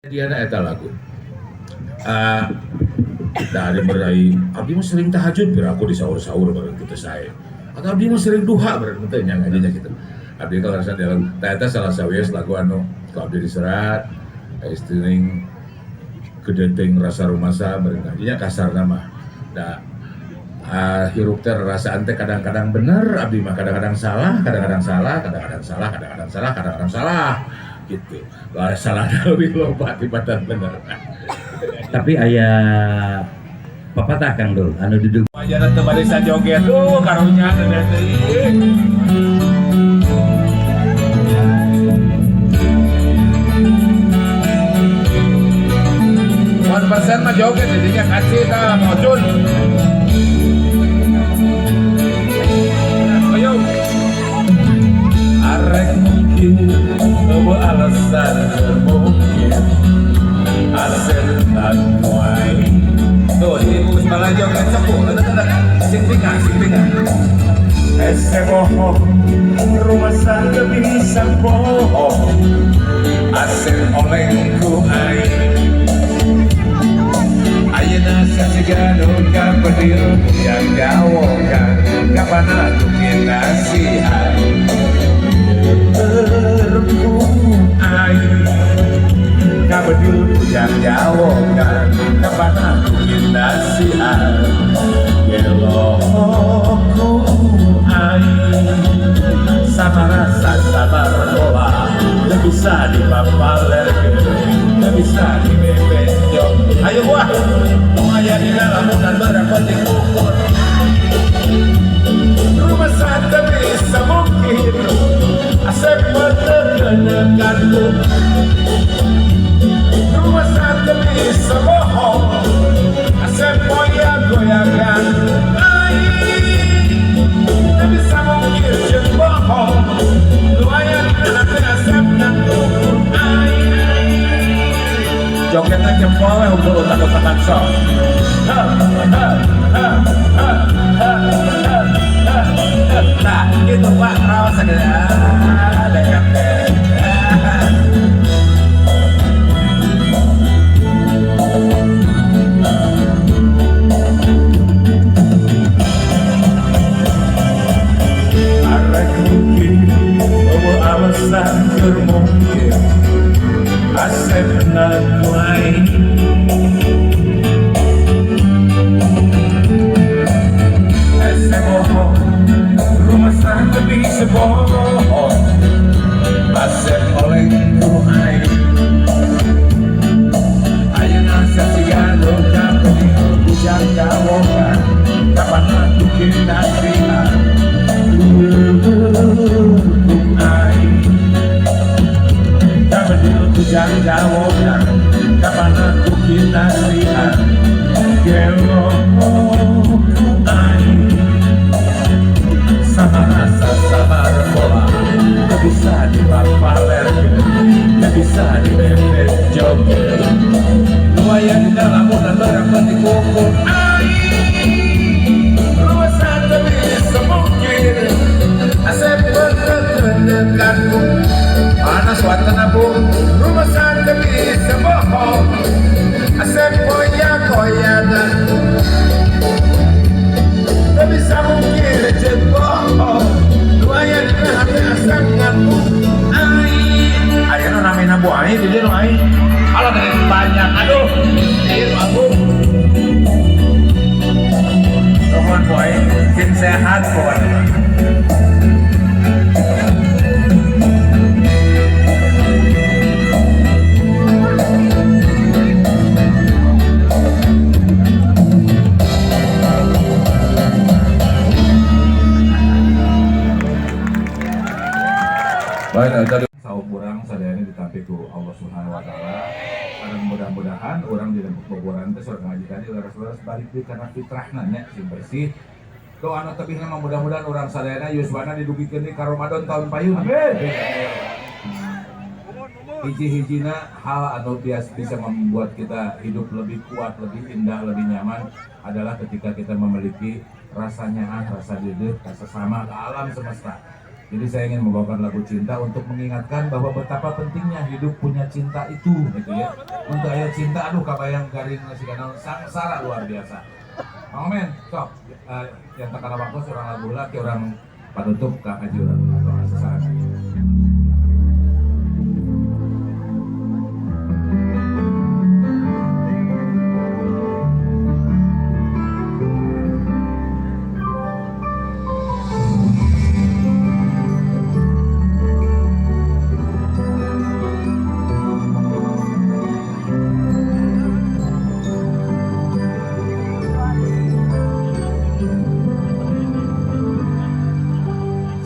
Diana eta lagu. Dari merai abdi mah sering tahajud biar aku disaur-saur bareng kita saya. Atau abdi mah sering duha bareng teh nya ngajinya gitu. Abdi kalau rasa dalam tah eta salah sawios lagu anu ku abdi diserat istining gedeting rasa rumasa bareng ngajinya kasarna mah. Da hirup teh rasaan teh kadang-kadang bener abdi mah kadang-kadang salah, kadang-kadang salah, kadang-kadang salah, kadang-kadang salah, kadang-kadang salah gitu. Lah salah lebih loba tibatan bener. Tapi aya papatah Kang Dul anu duduk Wajaran teu bade sajoget tuh karunya teh teuing. One persen mah joget jadinya kaci tah mocun. Ayo. Arek mungkin eueuh alasan mungkin asep wae. Tuh, ibu malah joget sepuh, ada sing tinggal, sing tinggal. Ese bohong, rumah sakit bisa bohong. Asep oleng ku aing. Ayeuna saksikan ka bedil yang jawokan kapan aku kinasihan berku aing kabedil yang jawokan kapan aku kinasihan gelokku aing sama rasa sama bola gak bisa dipapalerkeun gak bisa dibebenjong. Ayo buah lumayan di dalam dan berapa ukur rumah sakit bisa mungkin asep menekanku rumah sakit bisa bohong asep goyang-goyangan aing tak bisa mungkin jeung bohong lumayan hati asep nanggung aing jogetna jempol we unggul otak-otakan sok. Ha ha ha ha ha ha ha. Nah, gitu Pak, rawas aja. Ah, dekat deh. Arek mungkin, eueuh alasan keur mungkin asep ku aing. Ese bohong, rumah sakit bisa bohong asep oleng ku aing. Ayeuna saksikan kabeh bujang jawokan kapan aku kinasihan ku aing kabedil bujang jawokan kapan aku kinasihan gelo ku aing sama rasa sama bola gak bisa dipapalerkeun gak bisa dibebet joget lumayan di dalam dan berapa dikukur aing rumah sakit bisa mungkin asep menekanku panas watana bu rumah sakit bisa bohong asep goyang-goyangan tak bisa mungkin jeung bohong lumayan di hati asep ngaku aing aya nu namina bu aing di dieu nu aing alah banyak aduh ieu aku nuhun bu aing sing sehat pokoknya. Baik, tadi saum urang sadayana ditampi ku Allah Subhanahu wa taala. Sareng mudah-mudahan urang di boboran teh surga ngaji tadi leres-leres balik deui kana fitrahna nya sing bersih. Doa anu tebihna mah mudah-mudahan urang sadayana yuswana didugikeun deui ka Ramadan tahun payun. Amin. Hiji-hijina hal atau bias bisa membuat kita hidup lebih kuat, lebih indah, lebih nyaman adalah ketika kita memiliki rasa nyaah, rasa deudeuh, rasa sama ke alam semesta. Jadi saya ingin membawakan lagu cinta untuk mengingatkan bahwa betapa pentingnya hidup punya cinta itu, gitu ya. Untuk aya cinta, aduh, kabayang garing nasi kanal sangsara luar biasa. Mang Omen, sok, yang takana waktu seorang lagu laki orang panutup ka haji urang atau sesaran.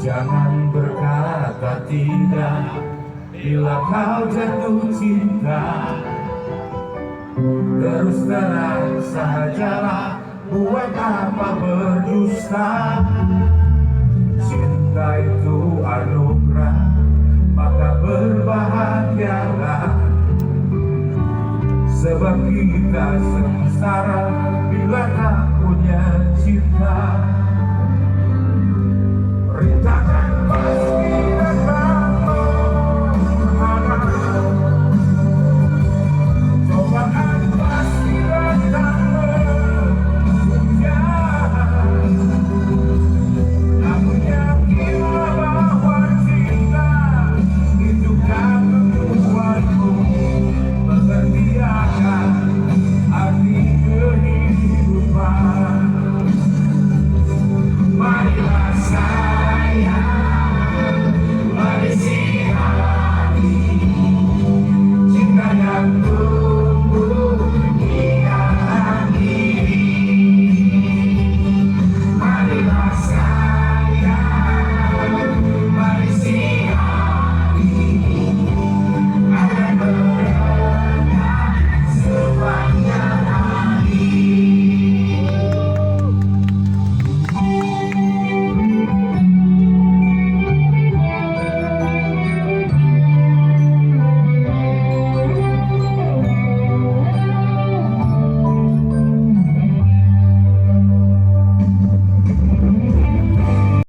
Jangan berkata tidak bila kau jatuh cinta. Terus terang sajalah, buat apa berdusta. Cinta itu anugerah, maka berbahagialah. Sebab kita sengsara bila tak punya cinta. Rintangan pasti datang menghalang. Cobaan pasti datang mengujar. Namun yakinlah bahwa cinta itu kan membuatmu mengerti akan arti kehidupan. Marilah.